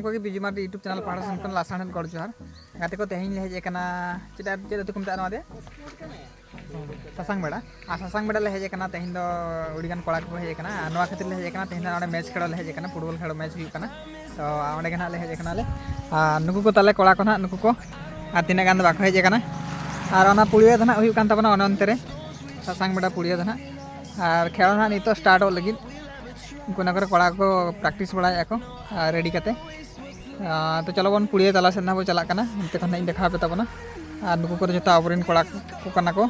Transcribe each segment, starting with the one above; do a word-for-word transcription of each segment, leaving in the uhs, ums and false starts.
ᱚᱱᱠᱟᱜᱮ ᱵᱤᱡᱩ Mardi YouTube channel ᱯᱟᱦᱴᱟ ᱥᱮᱱ ᱠᱷᱚᱱ ᱞᱟᱥᱟᱲᱦᱮᱫ ᱜᱚᱰ ᱡᱚᱦᱟᱨ᱾ ᱜᱟᱛᱮ ᱠᱚ, ᱛᱮᱦᱮᱧ ᱞᱮ ᱦᱮᱡ ᱟᱠᱟᱱᱟ, ᱪᱮᱫ ᱪᱮᱫ ᱟᱹᱛᱩ ᱠᱚ ᱢᱮᱛᱟᱜᱼᱟ ᱱᱚᱣᱟ ᱫᱚ? ᱥᱟᱥᱟᱝ ᱵᱮᱲᱟ᱾ ᱟᱨ ᱥᱟᱥᱟᱝ ᱵᱮᱲᱟ ᱞᱮ ᱦᱮᱡ ᱟᱠᱟᱱᱟ᱾ ᱛᱮᱦᱮᱧ ᱫᱚ ᱟᱹᱰᱤ ᱜᱟᱱ ᱠᱚᱲᱟ ᱠᱚᱠᱚ ᱦᱮᱡ ᱟᱠᱟᱱᱟ, ᱟᱨ ᱱᱚᱣᱟ ᱠᱷᱟᱹᱛᱤᱨ ᱞᱮ ᱦᱮᱡ ᱟᱠᱟᱱᱟ, ᱛᱮᱦᱮᱧ ᱫᱚ ᱱᱚᱰᱮ ᱢᱮᱪ ᱠᱷᱮᱞᱳ ᱞᱮ ᱦᱮᱡ ᱟᱠᱟᱱᱟ, ᱯᱷᱩᱴᱵᱚᱞ ᱠᱷᱮᱞᱳ ᱢᱮᱪ ᱦᱩᱭᱩᱜ ᱠᱟᱱᱟ᱾ ᱛᱚ ᱚᱸᱰᱮ ᱜᱮ ᱱᱟᱦᱟᱜ ᱞᱮ ᱦᱮᱡ ᱟᱠᱟᱱᱟ ᱞᱮ᱾ ᱟᱨ ᱱᱩᱠᱩ ᱠᱚ ᱛᱟᱞᱮ ᱠᱚᱲᱟ ᱠᱚ ᱱᱟᱦᱟᱜ, ᱱᱩᱠᱩ ᱠᱚ ᱟᱨ ᱛᱤᱱᱟᱹᱜ ᱜᱟᱱ ᱫᱚ ᱵᱟᱠᱚ ᱦᱮᱡ ᱟᱠᱟᱱᱟ᱾ ᱟᱨ ᱚᱱᱟ ᱯᱩᱲᱤᱭᱟᱹ ᱫᱚ ᱱᱟᱦᱟᱜ ᱦᱩᱭᱩᱜ ᱠᱟᱱ ᱛᱟᱵᱚᱱᱟ ᱚᱱᱮ ᱚᱱᱛᱮ ᱨᱮ, ᱥᱟᱥᱟᱝ ᱵᱮᱲᱟ ᱯᱩᱲᱤᱭᱟᱹ ᱫᱚ ᱱᱟᱦᱟᱜ᱾ ᱟᱨ ᱠᱷᱮᱞ ᱱᱟᱦᱟᱜ ᱱᱤᱛᱚᱜ ᱥᱴᱟᱨᱴᱚᱜ ᱞᱟᱹᱜᱤᱫ᱾ ᱩᱱᱠᱩ ᱚᱱᱟ ᱠᱚᱨᱮ ᱠᱚᱲᱟ ᱠᱚ ᱯᱨᱮᱠᱴᱤᱥ ᱵᱟᱲᱟᱭᱮᱫᱼᱟ ᱠᱚ, ᱟᱨ ᱨᱮᱰᱤ ᱠᱟᱛᱮ᱾ ᱟᱨ ᱛᱚ ᱪᱚᱞᱚ ᱵᱚᱱ ᱯᱩᱲᱤᱭᱟᱹ ᱛᱟᱞᱟ ᱥᱮᱫ ᱱᱟᱦᱟᱜ ᱵᱚᱱ ᱪᱟᱞᱟᱜ ᱠᱟᱱᱟ, ᱚᱱᱛᱮ ᱠᱷᱚᱱ ᱱᱟᱦᱟᱜ ᱤᱧ ᱫᱮᱠᱷᱟᱣ ᱟᱯᱮ ᱛᱟᱵᱚᱱᱟ᱾ ᱟᱨ ᱱᱩᱠᱩ ᱠᱚᱫᱚ ᱡᱚᱛᱚ ᱟᱵᱚᱨᱮᱱ ᱠᱚᱲᱟ ᱠᱚ ᱠᱟᱱᱟ ᱠᱚ᱾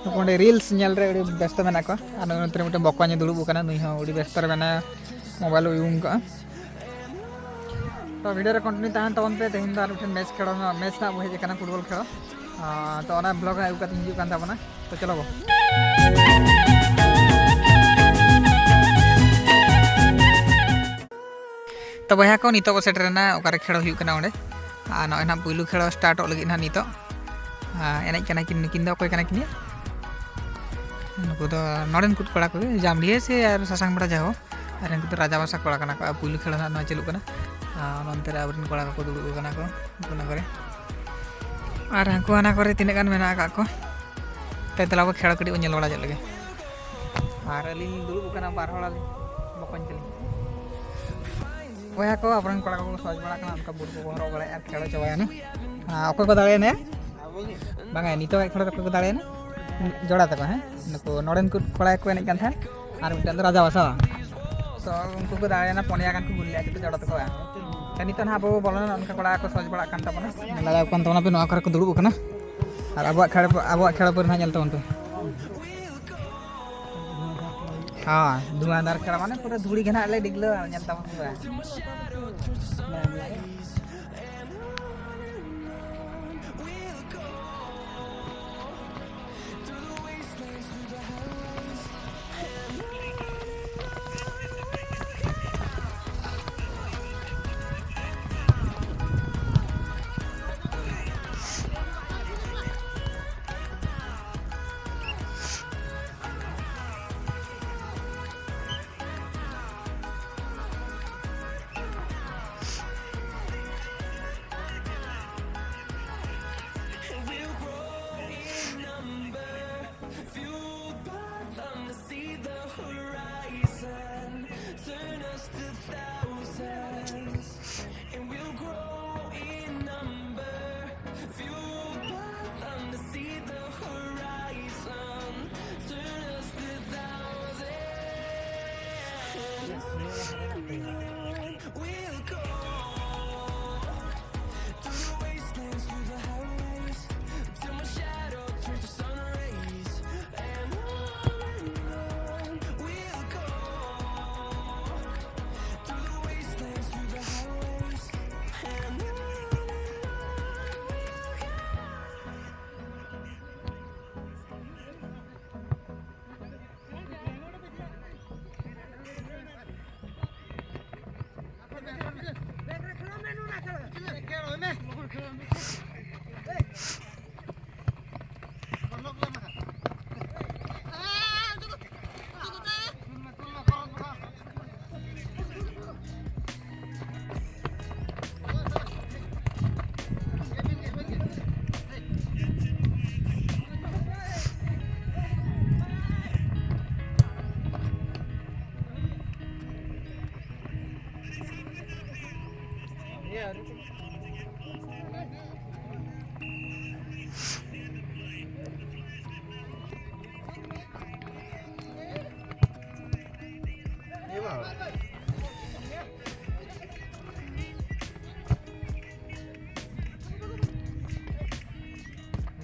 ᱱᱩᱠᱩ ᱚᱸᱰᱮ ᱨᱤᱞᱥ ᱧᱮᱞ ᱨᱮ ᱟᱹᱰᱤ ᱵᱮᱥᱛᱚ ᱢᱮᱱᱟᱜ ᱠᱚᱣᱟ᱾ ᱟᱨ ᱱᱩᱭ ᱱᱚᱛᱮ ᱨᱮ ᱢᱤᱫᱴᱮᱱ ᱵᱚᱠᱚᱧ ᱮ ᱫᱩᱲᱩᱵ ᱟᱠᱟᱱᱟ, ᱱᱩᱭ ᱦᱚᱸ ᱟᱹᱰᱤ ᱵᱮᱥᱛᱚ ᱨᱮ ᱢᱮᱱᱟᱭᱟ, ᱢᱳᱵᱟᱭᱤᱞ ᱩᱭᱩᱝ ᱠᱟᱜᱼᱟ᱾ ᱛᱚ ᱵᱷᱤᱰᱤᱭᱳ ᱨᱮ ᱠᱚᱱᱴᱤᱱᱤᱭᱩ ᱛᱟᱦᱮᱱ ᱛᱟᱵᱚᱱ ᱯᱮ᱾ ᱛᱮᱦᱮᱧ ᱫᱚ ᱟᱨ ᱢᱤᱫᱴᱮᱱ ᱢᱮᱪ ᱠᱷᱮᱞᱳ, ᱢᱮᱪ ᱱᱟᱜ ᱵᱚ ᱦᱮᱡ ᱟᱠᱟᱱᱟ, ᱯᱷᱩᱴᱵᱚᱞ ᱠᱷᱮᱞᱳ᱾ ᱟᱨ ᱛᱚ ᱚᱱᱟ ᱵᱞᱚᱜ ᱨᱮ ᱟᱹᱜᱩ ᱠᱟᱛᱮ ᱦᱤᱡᱩᱜ ᱠᱟᱱ ᱛᱟᱵᱚᱱᱟ᱾ ᱛᱚ ᱪᱚᱞᱚ ᱵᱚ᱾ ᱛᱚ ᱵᱚᱭᱦᱟ ᱠᱚ, ᱱᱤᱛᱚᱜ ᱵᱚ ᱥᱮᱴᱮᱨᱮᱱᱟ ᱚᱠᱟᱨᱮ ᱠᱷᱮᱞᱳ ᱦᱩᱭᱩᱜ ᱠᱟᱱᱟ ᱚᱸᱰᱮ᱾ ᱟᱨ ᱱᱚᱜᱼᱚᱭ ᱱᱟᱦᱟᱜ ᱯᱩᱭᱞᱩ ᱠᱷᱮᱞᱳ ᱥᱴᱟᱨᱴᱚᱜ ᱞᱟᱹᱜᱤᱫ ᱱᱟᱦᱟᱜ ᱱᱤᱛᱚᱜ᱾ ᱟᱨ ᱮᱱᱮᱡ ᱠᱟᱱᱟ ᱠᱤᱱ, ᱱᱩᱠᱤᱱ ᱫᱚ ᱚᱠᱚᱭ ᱠᱟᱱᱟ ᱠᱤᱱ? ᱱᱩᱠᱩ ᱫᱚ ᱱᱚᱰᱮᱱ ᱠᱚ ᱠᱚᱲᱟ ᱠᱚᱜᱮ, ᱡᱟᱢᱰᱤᱦᱟᱹ ᱥᱮ ᱟᱨ ᱥᱟᱥᱟᱝ ᱵᱮᱲᱟ ᱡᱟᱦᱳ᱾ ᱟᱨ ᱩᱱᱠᱩ ᱫᱚ ᱨᱟᱡᱟ ᱵᱟᱥᱟ ᱠᱚᱲᱟ ᱠᱟᱱᱟ ᱠᱚ᱾ ᱟᱨ ᱯᱩᱭᱞᱩ ᱠᱷᱮᱞ ᱱᱟᱦᱟᱜ ᱱᱚᱣᱟ ᱪᱟᱹᱞᱩᱜ ᱠᱟᱱᱟ᱾ ᱟᱨ ᱱᱚᱱᱛᱮ ᱨᱮ ᱟᱵᱚᱨᱮᱱ ᱠᱚᱲᱟ ᱠᱚᱠᱚ ᱫᱩᱲᱩᱵ ᱟᱠᱟᱱᱟ ᱠᱚ, ᱩᱱᱠᱩ ᱚᱱᱟ ᱠᱚᱨᱮ᱾ ᱟᱨ ᱦᱟᱱᱠᱩ ᱦᱟᱱᱟ ᱠᱚᱨᱮ ᱛᱤᱱᱟᱹᱜ ᱜᱟᱱ ᱢᱮᱱᱟᱜ ᱟᱠᱟᱫ ᱠᱚ᱾ ᱛᱮ ᱫᱮᱞᱟ ᱵᱚ ᱠᱷᱮᱞ ᱠᱟᱹᱴᱤᱡ ᱵᱚᱱ ᱧᱮᱞ ᱵᱟᱲᱟ ᱧᱚᱜ ᱞᱮᱜᱮ᱾ ᱟᱨ ᱟᱹᱞᱤᱧ ᱞᱤᱧ ᱫᱩᱲᱩᱵ ᱟᱠᱟᱱᱟ ᱵᱟᱨ ᱦᱚᱲ, ᱟᱹᱞᱤᱧ ᱵᱚᱠᱚᱧ ᱛᱟᱹᱞᱤᱧ᱾ ᱵᱚᱭᱦᱟ ᱠᱚ, ᱟᱵᱚᱨᱮᱱ ᱠᱚᱲᱟ ᱠᱚᱠᱚ ᱥᱚᱡᱽ ᱵᱟᱲᱟᱜ ᱠᱟᱱᱟ, ᱚᱱᱠᱟ ᱵᱩᱴ ᱠᱚᱠᱚ ᱦᱚᱨᱚᱜ ᱵᱟᱲᱟᱭᱟ ᱟᱨ ᱠᱷᱮᱞ ᱪᱟᱵᱟᱭᱮᱱᱟ᱾ ᱟᱨ ᱚᱠᱚᱭ ᱠᱚ ᱫᱟᱲᱮᱭᱮᱱᱟ? ᱵᱟᱝᱟ, ᱱᱤᱛᱚᱜ ᱠᱷᱮᱞ ᱫᱚ ᱚᱠᱚᱭ ᱠᱚ ᱫᱟᱲᱮᱭᱮᱱᱟ? ᱡᱚᱲᱟ ᱛᱟᱠᱚ, ᱦᱮᱸ? ᱱᱩᱠᱩ ᱱᱚᱰᱮᱱ ᱠᱚ ᱠᱚᱲᱟ ᱠᱚ ᱮᱱᱮᱡ ᱠᱟᱱ ᱛᱟᱦᱮᱸᱫ, ᱟᱨ ᱢᱤᱫᱴᱟᱝ ᱫᱚ ᱨᱟᱡᱟ ᱵᱟᱥᱟ᱾ ᱛᱚ ᱩᱱᱠᱩ ᱠᱚ ᱫᱟᱲᱮᱭᱮᱱᱟ, ᱯᱚᱱᱭᱟ ᱜᱟᱱ ᱠᱚ ᱜᱩᱞ ᱞᱮᱫᱼᱟ ᱡᱚᱛᱚ ᱡᱚᱲᱟ ᱛᱟᱠᱚ᱾ ᱛᱚ ᱱᱤᱛᱚᱜ ᱱᱟᱦᱟᱜ ᱟᱵᱚ ᱵᱚᱞᱚᱱᱟ, ᱚᱱᱠᱟ ᱠᱚᱲᱟ ᱠᱚ ᱥᱚᱡᱽ ᱵᱟᱲᱟᱜ ᱠᱟᱱ ᱛᱟᱵᱚᱱᱟ᱾ ᱞᱟᱜᱟᱣ ᱠᱟᱱ ᱛᱟᱵᱚᱱᱟ ᱯᱮ, ᱱᱚᱣᱟ ᱠᱚᱨᱮ ᱠᱚ ᱫᱩᱲᱩᱵ ᱟᱠᱟᱱᱟ᱾ ᱟᱨ ᱟᱵᱚᱣᱟᱜ ᱠᱷᱮᱲ, ᱟᱵᱚᱣᱟᱜ ᱠᱷᱮᱲ ᱯᱚᱨᱮ ᱱᱟᱦᱟᱜ ᱧᱮᱞ ᱛᱟᱵᱚᱱ ᱯᱮ᱾ ᱦᱮᱸ, ᱫᱷᱩᱣᱟᱹᱫᱷᱟᱨ ᱠᱷᱮᱲ ᱢᱟᱱᱮ ᱯᱩᱨᱟᱹ ᱫᱷᱩᱲᱤ ᱜᱮ ᱱᱟᱦᱟᱜ ᱞᱮ ᱰᱤᱜᱽᱞᱟᱹᱣᱟ, ᱧᱮᱞ ᱛᱟᱵᱚᱱ ᱯᱮ᱾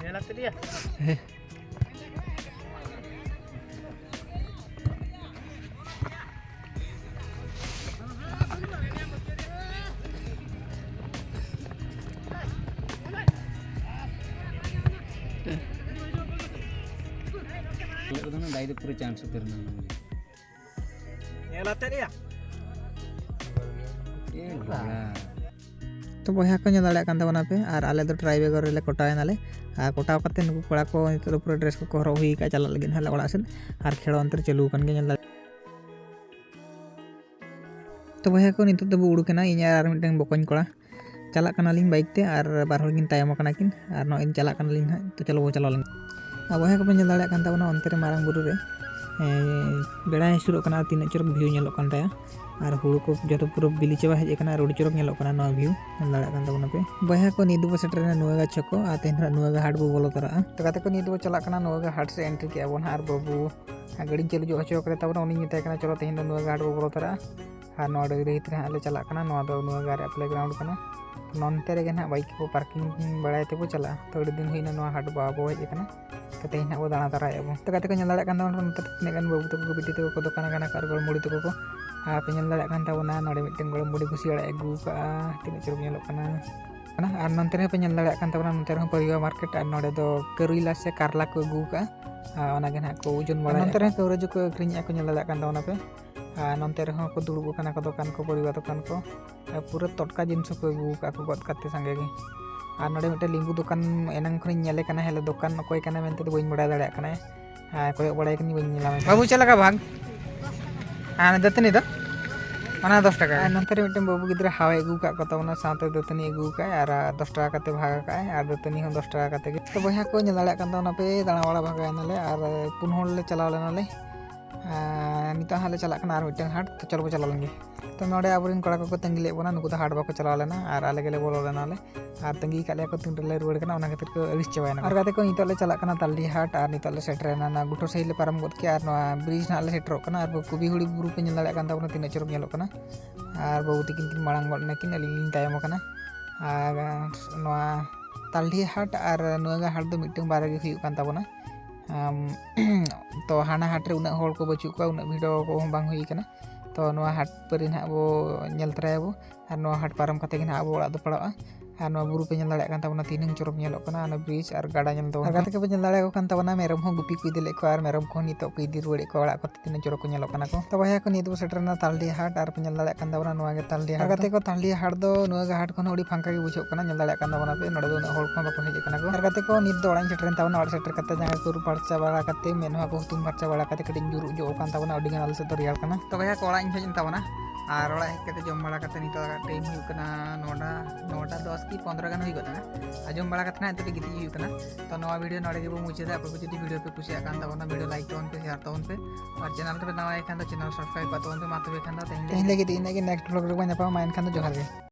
ᱧᱮᱞ ᱟᱯᱮ ᱫᱤᱭᱟ᱾ ᱧᱮᱞ ᱟᱛᱮ ᱨᱮᱭᱟ᱾ ᱛᱚ ᱵᱚᱭᱦᱟ ᱠᱚ ᱧᱮᱞ ᱫᱟᱲᱮᱭᱟᱜ ᱠᱟᱱ ᱛᱟᱵᱚᱱᱟ ᱯᱮ, ᱟᱨ ᱟᱞᱮ ᱫᱚ ᱴᱨᱟᱭᱵᱮᱜᱚᱨ ᱨᱮᱞᱮ ᱠᱚᱴᱟᱣ ᱮᱱᱟᱞᱮ᱾ ᱟᱨ ᱠᱚᱴᱟᱣ ᱠᱟᱛᱮ ᱱᱩᱠᱩ ᱠᱚᱲᱟ ᱠᱚ ᱱᱤᱛᱚᱜ ᱫᱚ ᱯᱩᱨᱟᱹ ᱰᱨᱮᱥ ᱠᱚᱠᱚ ᱦᱚᱨᱚᱜ ᱦᱩᱭ ᱟᱠᱟᱫᱼᱟ, ᱪᱟᱞᱟᱜ ᱞᱟᱹᱜᱤᱫ ᱱᱟᱦᱟᱜ ᱞᱮ ᱚᱲᱟᱜ ᱥᱮᱫ᱾ ᱟᱨ ᱠᱷᱮᱲᱚ ᱚᱱᱛᱮ ᱨᱮ ᱪᱟᱹᱞᱩ ᱟᱠᱟᱱ ᱜᱮᱭᱟ, ᱧᱮᱞ ᱫᱟᱲᱮᱭᱟᱜ᱾ ᱛᱚ ᱵᱚᱭᱦᱟ ᱠᱚ, ᱱᱤᱛᱚᱜ ᱫᱚᱵᱚ ᱩᱰᱩᱠ ᱮᱱᱟ, ᱤᱧ ᱟᱨ ᱟᱨ ᱢᱤᱫᱴᱟᱝ ᱵᱚᱠᱚᱧ ᱠᱚᱲᱟ᱾ ᱪᱟᱞᱟᱜ ᱠᱟᱱᱟᱞᱤᱧ ᱵᱟᱭᱤᱠ ᱛᱮ, ᱟᱨ ᱵᱟᱨ ᱦᱚᱲ ᱠᱤᱱ ᱛᱟᱭᱚᱢ ᱟᱠᱟᱱᱟ ᱠᱤᱱ, ᱟᱨ ᱱᱚᱜᱼᱚᱭ ᱪᱟᱞᱟᱜ ᱠᱟᱱᱟᱞᱤᱧ ᱱᱟᱦᱟᱜ᱾ ᱛᱚ ᱪᱚᱞᱚ ᱵᱚ ᱪᱟᱞᱟᱣ ᱞᱮᱱ᱾ ᱟᱨ ᱵᱚᱭᱦᱟ ᱠᱚᱯᱮ ᱧᱮᱞ ᱫᱟᱲᱮᱭᱟᱜ ᱠᱟᱱ ᱛᱟᱵᱚᱱᱟ, ᱚᱱᱛᱮ ᱨᱮ ᱢᱟᱨᱟᱝ ᱵᱩᱨᱩ ᱨᱮ, ᱮᱸ, ᱵᱮᱲᱟᱭ ᱦᱟᱹᱥᱩᱨᱚᱜ ᱠᱟᱱᱟ, ᱛᱤᱱᱟᱹᱜ ᱪᱚᱨᱚᱠ ᱵᱷᱤᱭᱩ ᱧᱮᱞᱚᱜ ᱠᱟᱱ ᱛᱟᱭᱟ᱾ ᱟᱨ ᱦᱩᱲᱩ ᱠᱚ ᱡᱚᱛᱚ ᱯᱩᱨᱟᱹ ᱵᱤᱞᱤ ᱪᱟᱵᱟ ᱦᱮᱡ ᱟᱠᱟᱱᱟ, ᱟᱨ ᱟᱹᱰᱤ ᱪᱚᱨᱚᱠ ᱧᱮᱞᱚᱜ ᱠᱟᱱᱟ ᱱᱚᱣᱟ ᱵᱷᱤᱭᱩ, ᱧᱮᱞ ᱫᱟᱲᱮᱭᱟᱜ ᱠᱟᱱ ᱛᱟᱵᱚᱱᱟ ᱯᱮ᱾ ᱵᱚᱭᱦᱟ ᱠᱚ, ᱱᱤᱛ ᱫᱚᱵᱚ ᱥᱮᱴᱮᱨᱮᱱᱟ ᱱᱩᱣᱟᱹᱜᱟ ᱪᱷᱚᱠᱚ, ᱟᱨ ᱛᱮᱦᱮᱧ ᱫᱚ ᱱᱟᱦᱟᱜ ᱱᱩᱣᱟᱹᱜᱟ ᱦᱟᱴ ᱵᱚ ᱵᱚᱞᱚ ᱛᱚᱨᱟᱜᱼᱟ᱾ ᱛᱚ ᱜᱟᱛᱮ ᱠᱚ, ᱱᱤᱛ ᱫᱚᱵᱚ ᱪᱟᱞᱟᱜ ᱠᱟᱱᱟ ᱱᱩᱣᱟᱹᱜᱟ ᱦᱟᱴ ᱥᱮᱫ, ᱮᱱᱴᱨᱤ ᱠᱮᱜᱼᱟ ᱵᱚᱱ ᱱᱟᱦᱟᱜ, ᱟᱨ ᱵᱟᱹᱵᱩ ᱟᱨ ᱜᱟᱹᱰᱤᱧ ᱪᱟᱹᱞᱩ ᱧᱚᱜ ᱦᱚᱪᱚ ᱠᱟᱫᱮ ᱛᱟᱵᱚᱱᱟ, ᱩᱱᱤᱧ ᱢᱮᱛᱟᱭ ᱠᱟᱱᱟ, "ᱪᱚᱞᱚ ᱛᱮᱦᱮᱧ ᱫᱚ ᱱᱩᱣᱟᱹᱜᱟ ᱦᱟᱴ ᱵᱚ ᱵᱚᱞᱚ ᱛᱚᱨᱟᱜᱼᱟ᱾" ᱟᱨ ᱱᱚᱣᱟ ᱰᱟᱹᱦᱤ ᱰᱟᱹᱦᱤ ᱛᱮ ᱦᱟᱸᱜ ᱞᱮ ᱪᱟᱞᱟᱜ ᱠᱟᱱᱟ᱾ ᱱᱚᱣᱟ ᱫᱚ ᱱᱚᱣᱟ ᱜᱟᱨ ᱯᱞᱮ ᱜᱨᱟᱣᱩᱱᱰ ᱠᱟᱱᱟ᱾ ᱱᱚᱱᱛᱮ ᱨᱮᱜᱮ ᱱᱟᱦᱟᱜ ᱵᱟᱭᱤᱠ ᱠᱚ ᱯᱟᱨᱠᱤᱝ ᱵᱟᱲᱟᱭ ᱛᱮᱵᱚ ᱪᱟᱞᱟᱜᱼᱟ᱾ ᱛᱚ ᱟᱹᱰᱤ ᱫᱤᱱ ᱦᱩᱭᱱᱟ ᱱᱚᱣᱟ ᱦᱟᱴ ᱵᱟᱵᱚ ᱦᱮᱡ ᱟᱠᱟᱱᱟ᱾ ᱛᱚ ᱛᱮᱦᱮᱧ ᱱᱟᱦᱟᱜ ᱵᱚ ᱫᱟᱬᱟ ᱛᱟᱨᱟᱭᱮᱫᱼᱟ ᱵᱚ᱾ ᱛᱚ ᱜᱟᱛᱮ ᱠᱚ ᱧᱮᱞ ᱫᱟᱲᱮᱭᱟᱜ ᱠᱟᱱ ᱛᱟᱵᱚᱱᱟ ᱱᱚᱛᱮ ᱛᱤᱱᱟᱹᱜ ᱜᱟᱱ ᱵᱟᱹᱵᱩ ᱛᱟᱠᱚ ᱠᱚ ᱵᱤᱴᱤ ᱛᱟᱠᱚ ᱠᱚ ᱫᱚᱠᱟᱱ ᱟᱠᱟᱱᱟ ᱠᱚ ᱟᱨ ᱜᱚᱲᱚᱢ ᱵᱩᱲᱦᱤ ᱛᱟᱠᱚ ᱠᱚ᱾ ᱟᱨ ᱯᱮ ᱧᱮᱞ ᱫᱟᱲᱮᱭᱟᱜ ᱠᱟᱱ ᱛᱟᱵᱚᱱᱟ ᱱᱚᱰᱮ ᱢᱤᱫᱴᱮᱱ ᱜᱚᱲᱚᱢ ᱵᱩᱲᱦᱤ ᱠᱩᱥᱤ ᱟᱲᱟᱜ ᱮ ᱟᱹᱜᱩ ᱟᱠᱟᱫᱼᱟ᱾ ᱛᱤᱱᱟᱹᱜ ᱪᱚᱨᱚᱠ ᱧᱮᱞᱚᱜ ᱠᱟᱱᱟ᱾ ᱟᱨ ᱱᱚᱱᱛᱮ ᱨᱮᱦᱚᱸ ᱯᱮ ᱧᱮᱞ ᱫᱟᱲᱮᱭᱟᱜ ᱠᱟᱱ ᱛᱟᱵᱚᱱᱟ, ᱱᱚᱱᱛᱮ ᱨᱮᱦᱚᱸ ᱯᱟᱹᱨᱤᱵᱟ ᱢᱟᱨᱠᱮᱴ᱾ ᱟᱨ ᱱᱚᱰᱮ ᱫᱚ ᱠᱟᱹᱨᱤᱞᱟ ᱥᱮ ᱠᱟᱨᱞᱟ ᱠᱚ ᱟᱹᱜᱩ ᱟᱠᱟᱫᱼᱟ᱾ ᱟᱨ ᱚᱱᱟ ᱜᱮ ᱱᱟᱦᱟᱜ ᱠᱚ ᱳᱡᱚᱱ ᱵᱟᱲᱟᱭᱟ᱾ ᱱᱚᱱᱛᱮ ᱨᱮᱦᱚᱸ ᱠᱟᱹᱣᱨᱟᱹ ᱡᱚ ᱠᱚ ᱟᱹᱠᱷᱨᱤᱧᱮᱫᱼᱟ ᱠᱚ, ᱧᱮᱞ ᱫᱟᱲᱮᱭᱟᱜ ᱠᱟᱱ ᱛᱟᱵᱚᱱᱟ ᱯᱮ᱾ ᱟᱨ ᱱᱚᱱᱛᱮ ᱨᱮᱦᱚᱸ ᱠᱚ ᱫᱩᱲᱩᱵ ᱟᱠᱟᱱᱟ ᱠᱚ ᱫᱚᱠᱟᱱ ᱠᱚ, ᱯᱟᱹᱨᱤᱵᱟ ᱫᱚᱠᱟᱱ ᱠᱚ᱾ ᱟᱨ ᱯᱩᱨᱟᱹ ᱴᱚᱴᱠᱟ ᱡᱤᱱᱤᱥ ᱦᱚᱸᱠᱚ ᱟᱹᱜᱩ ᱟᱠᱟᱫ ᱠᱚ ᱜᱚᱫ ᱠᱟᱛᱮ ᱥᱟᱸᱜᱮ ᱜᱮ᱾ ᱟᱨ ᱱᱚᱰᱮ ᱢᱤᱫᱴᱮᱱ ᱞᱤᱢᱵᱩ ᱫᱚᱠᱟᱱ ᱮᱱᱟᱝ ᱠᱷᱚᱱᱤᱧ ᱧᱮᱞᱮ ᱠᱟᱱᱟ, ᱦᱮᱞᱮ ᱫᱚᱠᱟᱱ ᱚᱠᱚᱭ ᱠᱟᱱᱟᱭ ᱢᱮᱱᱛᱮ ᱫᱚ ᱵᱟᱹᱧ ᱵᱟᱲᱟᱭ ᱫᱟᱲᱮᱭᱟᱜ ᱠᱟᱱᱟ᱾ ᱟᱨ ᱠᱚᱭᱚᱜ ᱵᱟᱲᱟᱭ ᱠᱟᱹᱱᱟᱹᱧ, ᱵᱟᱹᱧ ᱧᱮᱞᱟᱢ ᱠᱟᱱᱟ᱾ ᱵᱟᱹᱵᱩ, ᱪᱮᱫ ᱞᱮᱠᱟ ᱵᱷᱟᱜᱽ? ᱟᱨ ᱫᱟᱹᱛᱟᱹᱱᱤ ᱫᱚ? ᱚᱱᱟ ᱫᱚᱥ ᱴᱟᱠᱟ ᱜᱮ᱾ ᱟᱨ ᱱᱚᱱᱛᱮ ᱨᱮ ᱢᱤᱫᱴᱮᱱ ᱵᱟᱹᱵᱩ ᱜᱤᱫᱽᱨᱟᱹ ᱦᱟᱣᱟᱭ ᱟᱹᱜᱩ ᱟᱠᱟᱫ ᱠᱚ ᱛᱟᱵᱚᱱᱟ, ᱥᱟᱶᱛᱮ ᱫᱟᱹᱛᱟᱹᱱᱤ ᱟᱹᱜᱩ ᱟᱠᱟᱫ ᱟᱨ ᱫᱚᱥ ᱴᱟᱠᱟ ᱠᱟᱛᱮ ᱵᱷᱟᱜᱽ ᱟᱠᱟᱫ ᱟᱭ ᱟᱨ ᱫᱟᱹᱛᱟᱹᱱᱤ ᱦᱚᱸ ᱫᱚᱥ ᱴᱟᱠᱟ ᱠᱟᱛᱮ ᱜᱮ᱾ ᱛᱚ ᱵᱚᱭᱦᱟ ᱠᱚ, ᱧᱮᱞ ᱫᱟᱲᱮᱭᱟᱜ ᱠᱟᱱ ᱛᱟᱵᱚᱱᱟ ᱯᱮ, ᱫᱟᱬᱟ ᱵᱟᱲᱟ ᱵᱷᱟᱜᱟᱣ ᱮᱱᱟᱞᱮ ᱟᱨ ᱯᱩᱱ ᱦᱚᱲ ᱞᱮ ᱪᱟᱞᱟᱣ ᱞᱮᱱᱟᱞᱮ᱾ ᱟᱨ ᱱᱤᱛᱚᱜ ᱦᱟᱸᱜ ᱞᱮ ᱪᱟᱞᱟᱜ ᱠᱟᱱᱟ ᱟᱨ ᱢᱤᱫᱴᱮᱱ ᱦᱟᱴ, ᱛᱚ ᱪᱚᱞᱚ ᱵᱚ ᱪᱟᱞᱟᱣ ᱞᱮᱱ ᱜᱮ᱾ ᱛᱚ ᱱᱚᱰᱮ ᱟᱵᱚᱨᱮᱱ ᱠᱚᱲᱟ ᱠᱚᱠᱚ ᱛᱟᱺᱜᱤ ᱞᱮᱫ ᱵᱚᱱᱟ, ᱱᱩᱠᱩ ᱫᱚ ᱦᱟᱴ ᱵᱟᱠᱚ ᱪᱟᱞᱟᱣ ᱞᱮᱱᱟ ᱟᱨ ᱟᱞᱮ ᱜᱮᱞᱮ ᱵᱚᱞᱚ ᱞᱮᱱᱟᱞᱮ᱾ ᱟᱨ ᱛᱟᱺᱜᱤ ᱟᱠᱟᱫ ᱞᱮᱭᱟ ᱠᱚ, ᱛᱤᱱ ᱨᱮᱞᱮ ᱨᱩᱣᱟᱹᱲ ᱠᱟᱱᱟ, ᱚᱱᱟ ᱠᱷᱟᱹᱛᱤᱨ ᱠᱚ ᱟᱹᱲᱤᱥ ᱪᱟᱵᱟᱭᱮᱱᱟ᱾ ᱟᱨ ᱜᱟᱛᱮ ᱠᱚ, ᱱᱤᱛᱚᱜ ᱞᱮ ᱪᱟᱞᱟᱜ ᱠᱟᱱᱟ ᱛᱟᱞᱰᱤ ᱦᱟᱴ ᱟᱨ ᱱᱤᱛᱚᱜ ᱞᱮ ᱥᱮᱴᱮᱨᱮᱱᱟ, ᱱᱚᱣᱟ ᱜᱩᱴᱷᱳ ᱥᱟᱹᱦᱤ ᱞᱮ ᱯᱟᱨᱚᱢ ᱜᱚᱫ ᱠᱮᱜᱼᱟ ᱟᱨ ᱱᱚᱣᱟ ᱵᱨᱤᱡᱽ ᱱᱟᱦᱟᱜ ᱞᱮ ᱥᱮᱴᱮᱨᱚᱜ ᱠᱟᱱᱟ᱾ ᱟᱨ ᱠᱩᱵᱤᱦᱩᱲᱤ ᱵᱩᱨᱩ ᱯᱮ ᱧᱮᱞ ᱫᱟᱲᱮᱭᱟᱜ ᱠᱟᱱ ᱛᱟᱵᱚᱱᱟ, ᱛᱤᱱᱟᱹᱜ ᱪᱚᱨᱚᱠ ᱧᱮᱞᱚᱜ ᱠᱟᱱᱟ᱾ ᱟᱨ ᱵᱟᱹᱵᱩ ᱛᱤᱠᱤᱱ ᱠᱤᱱ ᱢᱟᱲᱟᱝ ᱜᱚᱫ ᱱᱟᱹᱠᱤᱱ, ᱟᱹᱞᱤᱧ ᱞᱤᱧ ᱛᱟᱭᱚᱢ ᱟᱠᱟᱱᱟ᱾ ᱟᱨ ᱱᱚᱣᱟ ᱛᱟᱞᱰᱤ ᱦᱟᱴ ᱟᱨ ᱱᱩᱣᱟᱜᱟ ᱦᱟᱴ ᱫᱚ ᱢᱤᱫᱴᱟᱝ ᱵᱟᱨ ᱨᱮᱜᱮ ᱦᱩᱭᱩᱜ ᱠᱟᱱ ᱛᱟᱵᱚᱱᱟ᱾ ᱟᱢ, ᱛᱚ ᱦᱟᱱᱟ ᱦᱟᱴ ᱨᱮ ᱩᱱᱟᱹᱜ ᱦᱚᱲ ᱠᱚ ᱵᱟᱹᱪᱩᱜ ᱠᱚᱣᱟ, ᱩᱱᱟᱹᱜ ᱵᱷᱤᱲ ᱠᱚᱦᱚᱸ ᱵᱟᱝ ᱦᱩᱭ ᱠᱟᱱᱟ᱾ ᱛᱚ ᱱᱚᱣᱟ ᱦᱟᱴ ᱯᱟᱹᱨᱤ ᱱᱟᱦᱟᱜ ᱵᱚ ᱧᱮᱞ ᱛᱚᱨᱟᱭᱟᱵᱚ ᱟᱨ ᱱᱚᱣᱟ ᱦᱟᱴ ᱯᱟᱨᱚᱢ ᱠᱟᱛᱮ ᱜᱮ ᱱᱟᱦᱟᱜ ᱟᱵᱚ ᱚᱲᱟᱜ ᱫᱚ ᱯᱟᱲᱟᱜᱼᱟ᱾ ᱟᱨ ᱱᱚᱣᱟ ᱵᱩᱨᱩ ᱯᱮ ᱧᱮᱞ ᱫᱟᱲᱮᱭᱟᱜ ᱠᱟᱱ ᱛᱟᱵᱚᱱᱟ, ᱛᱤᱱᱟᱹᱝ ᱪᱚᱨᱚᱠ ᱧᱮᱞᱚᱜ ᱠᱟᱱᱟ, ᱚᱱᱟ ᱵᱨᱤᱡᱽ ᱟᱨ ᱜᱟᱰᱟ ᱧᱮᱞ ᱛᱟᱵᱚᱱ ᱟᱨ ᱯᱮ᱾ ᱜᱟᱛᱮ ᱠᱚᱯᱮ ᱧᱮᱞ ᱫᱟᱲᱮᱭᱟᱠᱚ ᱠᱟᱱ ᱛᱟᱵᱚᱱᱟ, ᱢᱮᱨᱚᱢ ᱦᱚᱸ ᱜᱩᱯᱤ ᱠᱚ ᱤᱫᱤ ᱞᱮᱫ ᱠᱚᱣᱟ ᱟᱨ ᱢᱮᱨᱚᱢ ᱠᱚᱦᱚᱸ ᱱᱤᱛᱚᱜ ᱠᱚ ᱤᱫᱤ ᱨᱩᱣᱟᱹᱲᱮᱫ ᱠᱚᱣᱟ ᱚᱲᱟᱜ ᱠᱚᱛᱮ, ᱛᱤᱱᱟᱹᱝ ᱪᱚᱨᱚᱠ ᱠᱚ ᱧᱮᱞᱚᱜ ᱠᱟᱱᱟ ᱠᱚ᱾ ᱛᱚ ᱵᱚᱭᱦᱟ ᱠᱚ, ᱱᱤᱛ ᱵᱚ ᱥᱮᱴᱮᱨᱮᱱᱟ ᱛᱟᱞᱰᱤ ᱦᱟᱴ ᱟᱨ ᱯᱮ ᱧᱮᱞ ᱫᱟᱲᱮᱭᱟᱜ ᱠᱟᱱ ᱛᱟᱵᱚᱱᱟ ᱱᱚᱣᱟ ᱜᱮ ᱛᱟᱞᱰᱤ ᱦᱟᱴ᱾ ᱟᱨ ᱜᱟᱛᱮ ᱠᱚ, ᱛᱟᱞᱰᱤ ᱦᱟᱴ ᱫᱚ ᱱᱚᱣᱟ ᱜᱮ ᱦᱟᱴ ᱠᱷᱚᱱ ᱦᱚᱸ ᱟᱹᱰᱤ ᱯᱷᱟᱸᱠᱟ ᱜᱮ ᱵᱩᱡᱷᱟᱹᱜ ᱠᱟᱱᱟ, ᱧᱮᱞ ᱫᱟᱲᱮᱭᱟᱜ ᱠᱟᱱ ᱛᱟᱵᱚᱱᱟ ᱯᱮ, ᱱᱚᱰᱮ ᱫᱚ ᱩᱱᱟᱹᱜ ᱦᱚᱲ ᱠᱚᱦᱚᱸ ᱵᱟᱠᱚ ᱦᱮᱡ ᱟᱠᱟᱱᱟ ᱠᱚ᱾ ᱟᱨ ᱜᱟᱛᱮ ᱠᱚ, ᱱᱤᱛ ᱫᱚ ᱚᱲᱟᱜ ᱤᱧ ᱥᱮᱴᱮᱨᱮᱱ ᱛᱟᱵᱚᱱᱟ᱾ ᱚᱲᱟᱜ ᱥᱮᱴᱮᱨ ᱠᱟᱛᱮ ᱡᱟᱸᱜᱟ ᱠᱚ ᱟᱹᱨᱩᱵ ᱯᱷᱟᱨᱪᱟ ᱵᱟᱲᱟ ᱠᱟᱛᱮ, ᱢᱮᱫ ᱦᱚᱸ ᱠᱚ ᱦᱩᱛᱩᱢ ᱯᱷᱟᱨᱪᱟ ᱵᱟᱲᱟ ᱠᱟᱛᱮ, ᱠᱟᱹᱴᱤᱡ ᱤᱧ ᱡᱩᱨᱩᱜ ᱧᱚᱜ ᱟᱠᱟᱱ ᱛᱟᱵᱚᱱᱟ, ᱟᱹᱰᱤ ᱜᱟᱱ ᱟᱞᱮ ᱥᱮᱫ ᱫᱚ ᱨᱮᱭᱟᱲ ᱠᱟᱱᱟ᱾ ᱛᱚ ᱵᱚᱭᱦᱟ ᱠᱚ, ᱚᱲᱟᱜ ᱤᱧ ᱦᱮᱡ ᱮᱱ ᱛᱟᱵᱚᱱᱟ᱾ ᱟᱨ ᱚᱲᱟᱜ ᱦᱮᱡ ᱠᱟᱛᱮ ᱡᱚᱢ ᱵᱟᱲᱟ ᱠᱟᱛᱮ ᱱᱤᱛᱚᱜ ᱴᱟᱭᱤᱢ ᱦᱩᱭᱩᱜ ᱠᱟᱱᱟ ᱱᱚᱴᱟ, ᱱᱚᱴᱟ ᱫᱚᱥ ᱠᱤ ᱯᱚᱱᱫᱽᱨᱚ ᱜᱟᱱ ᱦᱩᱭ ᱜᱚᱫ ᱮᱱᱟ᱾ ᱟᱨ ᱡᱚᱢ ᱵᱟᱲᱟ ᱠᱟᱛᱮ ᱱᱟᱦᱟᱜ ᱱᱤᱛᱚᱜ ᱫᱚ ᱜᱤᱛᱤᱡ ᱦᱩᱭᱩᱜ ᱠᱟᱱᱟ᱾ ᱛᱚ ᱱᱚᱣᱟ ᱵᱷᱤᱰᱤᱭᱳ ᱱᱚᱰᱮ ᱜᱮᱵᱚ ᱢᱩᱪᱟᱹᱫᱟ᱾ ᱟᱯᱮ ᱠᱚ ᱡᱩᱫᱤ ᱵᱷᱤᱰᱤᱭᱳ ᱯᱮ ᱠᱩᱥᱤᱭᱟᱜ ᱠᱟᱱ ᱛᱟᱵᱚᱱᱟ, ᱵᱷᱤᱰᱤᱭᱳ ᱞᱟᱭᱤᱠ ᱛᱟᱵᱚᱱ ᱯᱮ, ᱥᱮᱭᱟᱨ ᱛᱟᱵᱚᱱ ᱯᱮ, ᱟᱨ ᱪᱮᱱᱮᱞ ᱨᱮᱯᱮ ᱱᱟᱣᱟ ᱜᱮ ᱠᱷᱟᱱ ᱫᱚ ᱪᱮᱱᱮᱞ ᱥᱟᱵᱥᱠᱨᱟᱭᱤᱵ ᱠᱟᱜ ᱛᱟᱵᱚᱱ ᱯᱮ᱾ ᱢᱟ ᱛᱚᱵᱮ ᱠᱷᱟᱱ ᱫᱚ ᱛᱮᱦᱮᱧ ᱛᱮᱦᱮᱧ ᱞᱟᱹᱜᱤᱫ ᱤᱱᱟᱹᱜ ᱜᱮ, ᱱᱮᱠᱥᱴ ᱵᱷᱞᱚᱜ ᱨᱮᱵᱚᱱ ᱧᱟᱯᱟᱢᱟ᱾ ᱢᱟ ᱮᱱᱠᱷᱟᱱ ᱫᱚ ᱡᱚᱦᱟᱨ ᱜᱮ᱾